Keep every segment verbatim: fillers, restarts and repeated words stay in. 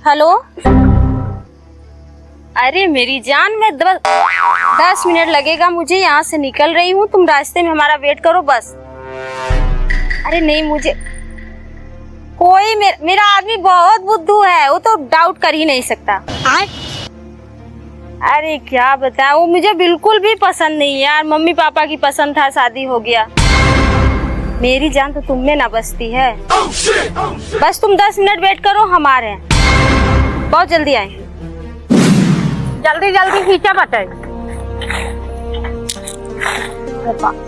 हेलो, अरे मेरी जान, मैं द-, दस मिनट लगेगा मुझे, यहाँ से निकल रही हूँ, तुम रास्ते में हमारा वेट करो बस। अरे नहीं, मुझे कोई मे-, मेरा आदमी बहुत बुद्धू है, वो तो डाउट कर ही नहीं सकता। अरे क्या बताऊं, वो मुझे बिल्कुल भी पसंद नहीं है यार। मम्मी पापा की पसंद था, शादी हो गया। मेरी जान तो तुम में ना बसती है। बस तुम दस मिनट वेट करो, हम आ रहे हैं, बहुत जल्दी आएंगे। जल्दी जल्दी खींचा बटे।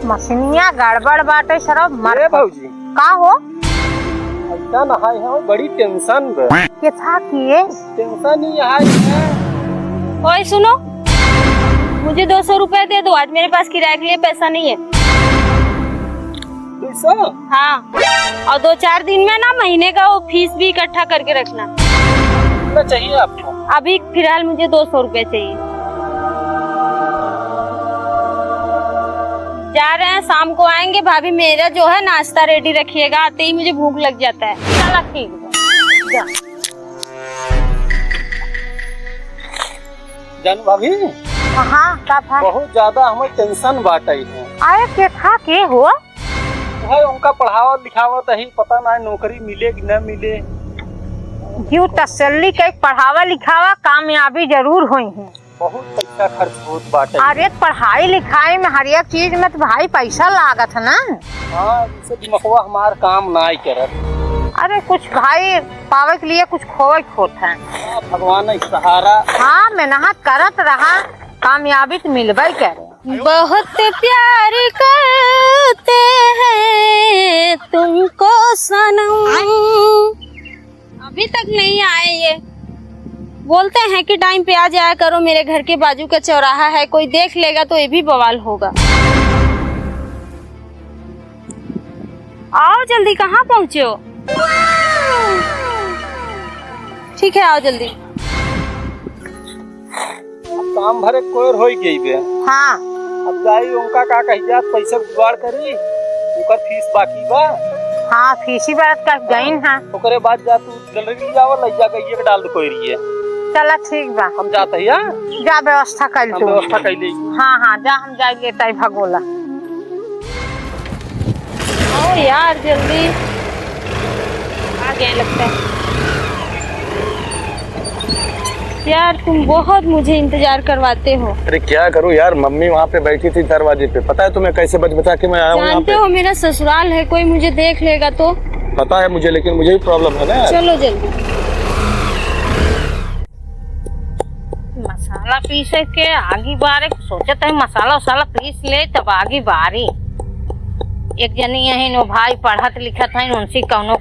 मशीनिया गड़बड़ बाटे सरब, मर ए भौजी। का हो? ऐसा ना है, है बड़ी टेंशन बा। के था किए? टेंशन ही है। ओए सुनो, मुझे दो सौ रुपए दे दो, आज मेरे पास किराए के लिए पैसा नहीं है। दो सौ? हाँ, और दो चार दिन में ना महीने का वो फीस भी इकट्ठा करके रखना। कितना चाहिए आपको? अभी फिलहाल मुझे दो सौ रुपए चाहिए। जा रहे हैं, शाम को आएंगे। भाभी, मेरा जो है नाश्ता रेडी रखिएगा, आते ही मुझे भूख लग जाता है। चला ठीक बा, जा। जानू भाभी, हाँ, का था? बहुत ज्यादा हमें टेंशन बाटे है। अरे के था के हो? भाई उनका पढ़ावत लिखावत ही, पता ना नौकरी मिले कि न मिले। जीव तसल्ली के पढ़ावा लिखावा, कामयाबी जरूर होई है। बहुत पैसा खर्च होत बाटे। अरे पढ़ाई लिखाई में हर एक चीज में तो भाई पैसा लागत है ना। हाँ, इसे दिमकवा हमार काम नाई करत। अरे कुछ भाई पावे के लिए कुछ खोवे के होत है। हाँ, भगवान ही सहारा। हाँ, मेहनत करत रहा, कामयाबी तो मिलबे करे। बहुत प्यार करते हैं तुमको सनम। अभी तक नहीं आए ये। बोलते हैं कि टाइम पे आ जाया करो, मेरे घर के बाजू का चौराहा है, कोई देख लेगा तो ये भी बवाल होगा। आओ जल्दी, कहाँ पहुँचे हो? ठीक है, आओ जल्दी। अब काम भरे कोयर होई गई बे। हाँ। अब जाई उनका का कही जात, पैसा जुगाड़ करी, उनकर फीस बाकी बा। हाँ, फीस ही बात का गईन है। ओकरे बाद जा तू ज्वेलरी ले जावा, ले जाके ये डाल दे कोयरी है। चला ठीक बा। हम जाते हैं, हाँ? जा व्यवस्था कर हम तू। व्यवस्था कर ली। हाँ, हाँ, जा हम जाए लेता ही भगोला। आओ यार जल्दी, आ गए लगता है। यार तुम बहुत मुझे इंतजार करवाते हो। अरे क्या करूँ यार, मम्मी वहाँ पे बैठी थी दरवाजे पे, पता है तुम्हें कैसे बच बचा के मैं आया हूँ यहाँ जानते पे। हो मेरा ससुराल है, कोई मुझे देख लेगा तो। पता है मुझे, लेकिन मुझे भी प्रॉब्लम है ना यार। चलो जल्दी। मसाला पीसे के आगी बारे, सोचत है मसाला उसाला पीस ले तब आगी बारी। एक जनी यही नो भाई पढ़त लिखत हैं, उनसे कौनो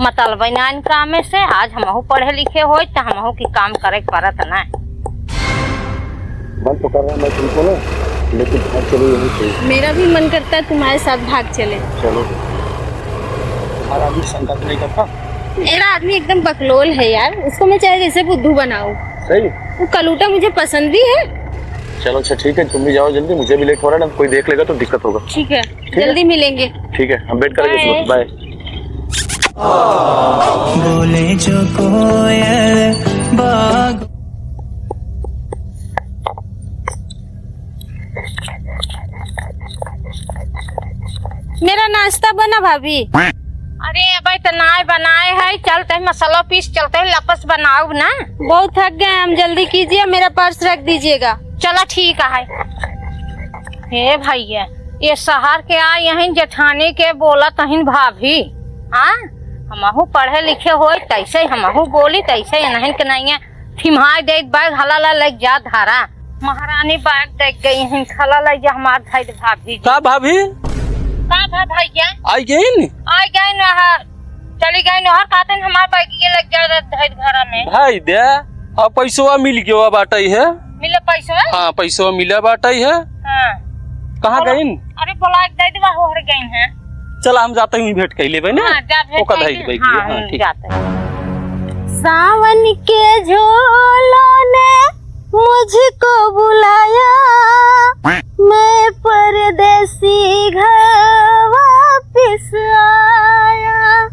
मतलब ना इन कामे से। आज हमहू पढ़े लिखे होई त हमहू की काम करे के पड़त ना। मन तो कर रहा है मैं तुमको ना, लेकिन भाग चलो यहीं से। मेरा भी मन करता है तुम्हारे साथ भाग चले। चलो। हमारा आदमी संगत नहीं करता। मेरा आदमी एकदम बकलोल है यार, उसको मैं चाहे जैसे बुद्धू बनाऊं। सही? वो कलूटा मुझे पसंद भी है। चलो अच्छा ठीक है, तुम भी जाओ जल्दी, मुझे भी लेट हो रहा है ना, कोई देख लेगा तो दिक्कत होगा। ठीक है, ठीक है? जल्दी मिलेंगे। ठीक है, हम वेट करेंगे। बाय। बाय। बोले जो कोयल बाग। मेरा नाश्ता बना भाभी। अरे अबे तो नाय बनाए है, चलते हैं मसाला पीस, चलते हैं लपस बनाओ ना। बहुत थक गए हम, जल्दी कीजिए, मेरा पर्स रख दीजिएगा। चला ठीक है। हे भैया, ये शहर के आ यहीं जेठानी के बोलत हइन भाभी। हाँ, हमहू पढ़े लिखे होई तैसे हमहू बोली तैसे इन्हन के नहीं है। थिम्हाई देत बैग हला ला लग जा धारा। महारानी बैग देख गई हैं, खला लग जा हमार धैद भाभी जी। का भाभी? का भा भैया? आई गई न? आई गई न, हाँ। चली गई न, हर कातन हमार बैग ये लग जा धैद घरा में। भाई दे, अब पैसवा मिल गया बाटई है। मिले पैसवा? हाँ, पैसवा मिला बाटई है। हाँ। कहाँ और गई न? अरे बोला दे देवा हो हर गई हैं। चला, हम जाते ही भेंट कर लेबे ना। हाँ, जा भेंट ओका कर धाई ले। के बैठ हाँ, गए। हाँ, हम ठीक। जाते हैं। सावन के झोलों ने मुझको बुलाया, मैं परदेसी घर वापस आया।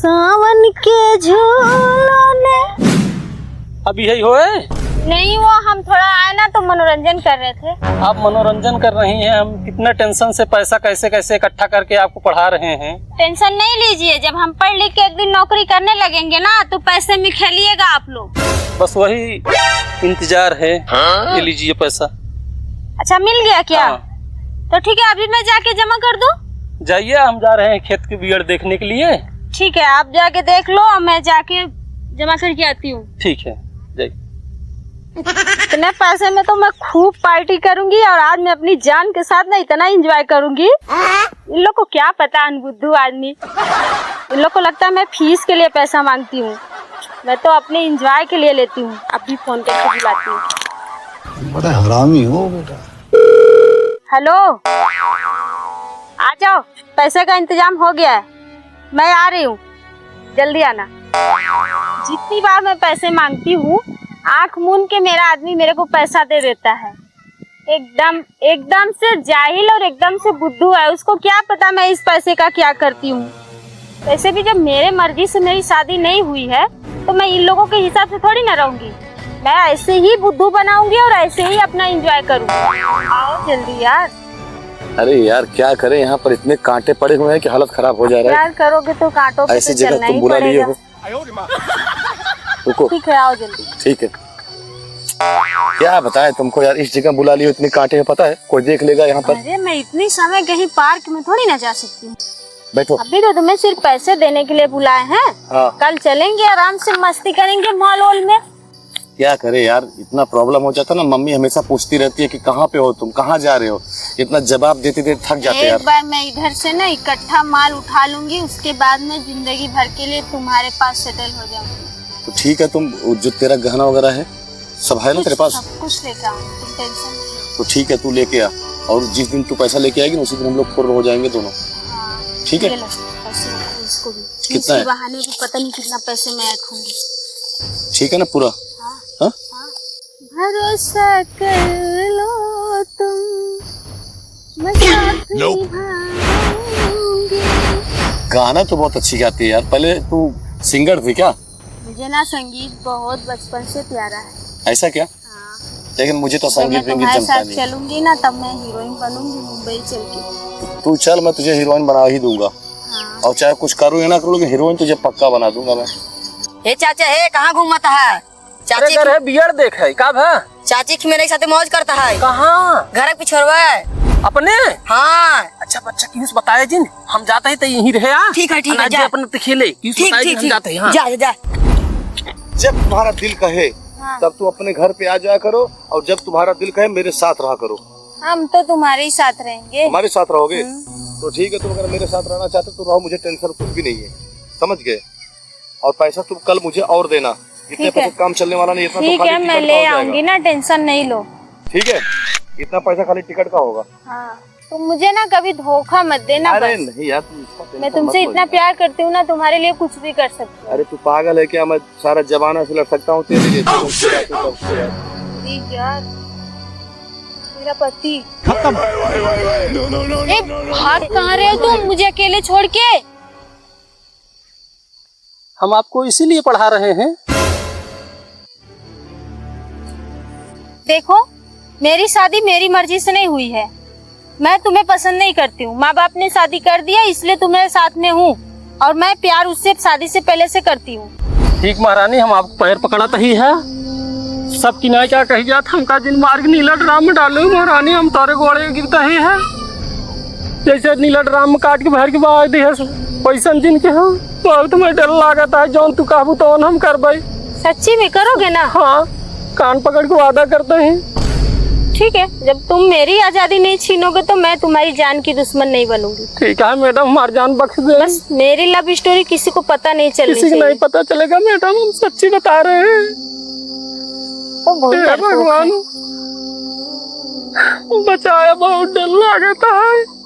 सावन के झूलों ने। अब यही होए? नहीं, वो हम थोड़ा आए ना, तो मनोरंजन कर रहे थे। आप मनोरंजन कर रही हैं, हम कितना टेंशन से पैसा कैसे कैसे इकट्ठा करके आपको पढ़ा रहे हैं। टेंशन नहीं लीजिए, जब हम पढ़ लिख के एक दिन नौकरी करने लगेंगे ना, तो पैसे में खेलिएगा आप लोग। बस वही इंतजार है। हाँ? ये लीजिए पैसा। अच्छा, मिल गया क्या? हाँ। तो ठीक है, अभी मैं जाके जमा कर दूं? जाइए, हम जा रहे हैं खेत की बियड़ देखने के लिए। ठीक है, आप जाके देख लो और मैं जाके जमा करके आती हूँ। ठीक है, जाइए। इतने पैसे में तो मैं खूब पार्टी करूंगी और आज मैं अपनी जान के साथ ना इतना एंजॉय करूंगी। इन लोग को क्या पता, अनबुद्धू आदमी। इन लोग को लगता है मैं फीस के लिए पैसा मांगती हूँ। मैं तो अपने एंजॉय के लिए लेती हूँ। अभी फोन करके बुलाती हूँ। बड़ा हरामी हो बेटा। हेलो, आ जाओ, पैसे का इंतजाम हो गया है, मैं आ रही हूँ, जल्दी आना। जितनी बार मैं पैसे मांगती हूँ, आंख मूंद के मेरा आदमी मेरे को पैसा दे देता है। एकदम, एकदम से जाहिल और एकदम से बुद्धू है, उसको क्या पता मैं इस पैसे का क्या करती हूँ। वैसे भी जब मेरे मर्जी से मेरी शादी नहीं हुई है, तो मैं इन लोगों के हिसाब से थोड़ी ना रहूंगी। मैं ऐसे ही बुद्धू बनाऊंगी और ऐसे ही अपना एंजॉय करूंगी। आओ जल्दी यार। अरे यार, क्या करें, यहाँ पर इतने कांटे पड़े हुए हैं कि हालत खराब हो जा रहा है। प्यार करोगे तो कांटों पे ऐसी तो जगह चलना तुम ही बुला लिए पड़ेगा। हो। रुको। ठीक है, आओ जल्दी। ठीक है। क्या बताएं तुमको यार, इस जगह बुला लिए हो, इतने कांटे हैं, पता है, कोई देख लेगा यहाँ पर। अरे, मैं इतनी समय कहीं पार्क में थोड़ी ना जा सकती हूँ। बैठो। अभी तो तुम्हें सिर्फ पैसे देने के लिए बुलाए हैं। हाँ। कल चलेंगे, आराम से मस्ती करेंगे मॉल वॉल में। क्या करे यार, इतना प्रॉब्लम हो जाता ना, मम्मी हमेशा पूछती रहती है कि कहाँ पे हो तुम, कहाँ जा रहे हो, इतना जवाब देते देते थक जाते हैं यार। एक बार मैं इधर से ना इकट्ठा माल उठा लूंगी, उसके बाद मैं जिंदगी भर के लिए तुम्हारे पास सेटल हो जाऊंगी। तो ठीक है, तुम जो तेरा गहना वगैरह है, सब है ना तेरे पास? सब कुछ लेके आऊंगी, तुम टेंशन मत लो। तो ठीक है, तू लेके आ, और जिस दिन तू पैसा लेके आएगी ना, उसी दिन हम लोग फुर्र हो जाएंगे दोनों। हाँ, ठीक है? ये लो, पैसे रखो, इसको भी। कितना है? इसके बहाने भी पता नहीं कितना पैसे मैं रखूंगी। ठीक है ना पूरा? हाँ। हाँ? हाँ। भरोसा कर लो तुम, मैं साथ निभाऊंगी। गाना तो बहुत अच्छी गाती है यार। पहले तू सिंगर थी क्या? मुझे ना संगीत बहुत बचपन से प्यारा है। ऐसा क्या? हाँ। लेकिन मुझे तो जब संगीत मैं विंगीत तुम्हारे जमता साथ नहीं। चलूंगी ना, तब मैं हीरोइन बनूंगी मुंबई चल के। तू चल, मैं तुझे हीरोइन बना ही दूंगा। हाँ। और चाहे कुछ करूँ या ना करूँ, लेकिन हीरोइन तुझे पक्का बना दूंगा मैं। हे चाचा, हे, कहाँ घूमत है? चाची अरे, घर है, बियर देख है, का भा? चाची की मेरे साथ मौज करता है। कहाँ? घर के पिछोरवा है। अपने? हाँ। अच्छा, बच्चा, किस बताया जिन? हम जाते हैं तो यहीं रहे, आ? ठीक है, ठीक है, अनाज जा। अपने तो खेले, किस ठीक, बताया ठीक, जिन, हम ठीक। जाते हैं, हाँ। जा, जा, जा। जब तुम्हारा दिल कहे, हाँ। तब तुम अपने घर पे आ जाया करो, और जब तुम्हारा दिल कहे, मेरे साथ रहा करो। हम तो तुम्हारे ही साथ रहेंगे। हमारे साथ रहोगे? हम्म। तो ठीक है, तुम अगर मेरे साथ रहना चाहते हो तो रहो, मुझे टेंशन कुछ भी नहीं है, समझ गए? और पैसा तुम कल मुझे और देना, इतने ठीक है। पैसे काम चलने वाला नहीं, इतना तो ठीक खाली है, मैं टिकट ले का हो जाएगा। आऊंगी ना, टेंशन नहीं लो। ठीक है, इतना पैसा खाली टिकट का होगा। हाँ, तुम मुझे ना कभी धोखा मत देना अरे बस। नहीं यार, तुम इसका टेंशन मत लो यार। मैं तुमसे इतना प्यार करती हूँ ना, तुम्हारे लिए कुछ भी कर सकती हूँ। अरे तू पागल है क्या? मैं सारा जमाना से लड़ सकता हूँ तेरे लिए। तू मुझसे बातें करती है। अरे यार, मेरा पति। खत्म। ए, भाग कहाँ रहे हो तुम मुझे अकेले छोड़ के? हम आपको इसीलिए पढ़ा रहे हैं। देखो, मेरी शादी मेरी मर्जी से नहीं हुई है। मैं तुम्हें पसंद नहीं करती हूँ। माँ बाप ने शादी कर दिया, इसलिए तुम्हारे साथ में हूँ। और मैं प्यार उससे शादी से पहले से करती हूँ। ठीक महारानी, हम आपको पैर पकड़त ही है। सब किनारे क्या कही जात, हमका जिन मार के नीला ड्राम में डाले महारानी, हम तोरे गोड़े गिरत ही है। जैसे नीला ड्राम में काट के भर के बहा दिहे, वैसन जिन के हम। बहुत हमें डर लागत है, जौन तू कहबू तौन हम करबै। सच्ची में करोगे ना? हाँ, कान पकड़ के वादा करते हैं। ठीक है, जब तुम मेरी आजादी नहीं छीनोगे तो मैं तुम्हारी जान की दुश्मन नहीं बनूंगी। ठीक है मैडम, हमारी जान बख्श दे। बस मेरी लव स्टोरी किसी को पता नहीं चलनी चाहिए। किसी को नहीं पता चलेगा मैडम, हम सच्ची बता रहे हैं। वो बहुत डरपोक है। भगवान, बचाया, बहुत डर लागत है।